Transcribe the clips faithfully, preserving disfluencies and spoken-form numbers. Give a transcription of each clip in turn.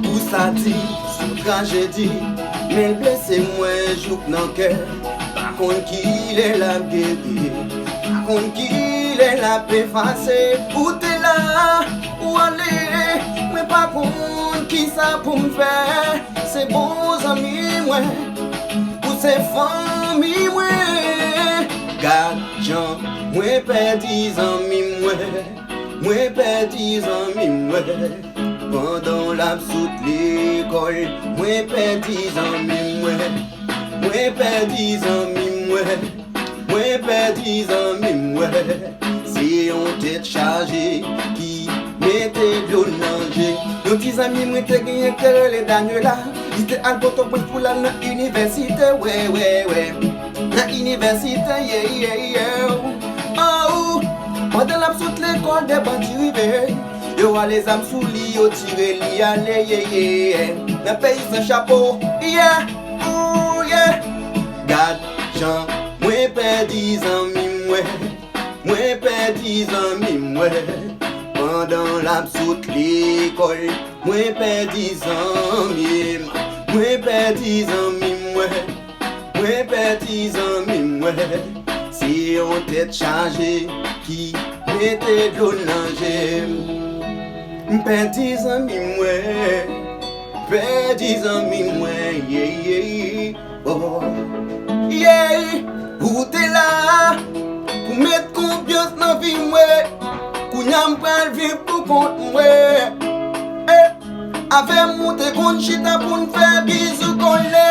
Pou sa di, se yon trajedi, men l blese mwen jouk nan kè. Pa konn kilè l ap geri, pa konn kilè l ap efase. Ou te la, ou ale, mwen pa konn kisa pou m fè. Se bon zanmi mwen, ou se fanmi mwen. Gad jan mwen pèdi zanmi mwen. Mwen pèdi zanmi mwen. Pandan l ap sot lekòl, mwen pèdi zanmi mwen. Mwen pèdi zanmi mwen. Mwen pèdi zanmi mwen. Se yon tèt chaje ki mete dlo nan je. Yon ti zanmi mwen te genyen ki te rele Daniela. Li te al Pòtoprens pou l al nan inivèsite, wè, wè, wè. Nan inivèsite, yeah, yeah, yeah. Oh, pandan l ap sot lekòl, de bandi rive. Yo ale zam sou li, yo tire li ale, yeah, yeah. Nan peyi san chapo, yeah, ooh, yeah. Gad jan mwen pèdi zanmi mwen. Mwen pèdi zanmi mwen. Pandan l ap sot lekòl, mwen pèdi zanmi m. Mwen pèdi zanmi mwen. Mwen pèdi zanmi mwen. Se yon tèt chaje ki mete dlo nan je m. M pèdi zanmi mwen. Pèdi zanmi mwen, yeah, yeah. Oh, yeah, ou te la pou met konfyans nan vi mwen. Kounye a m pral viv pou kont mwen. Eh, avè m ou te konn chita pou n fè bizou kole.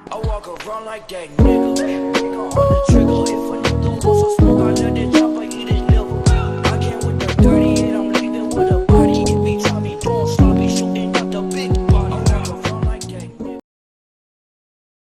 I walk around like that nigga. On the trigger.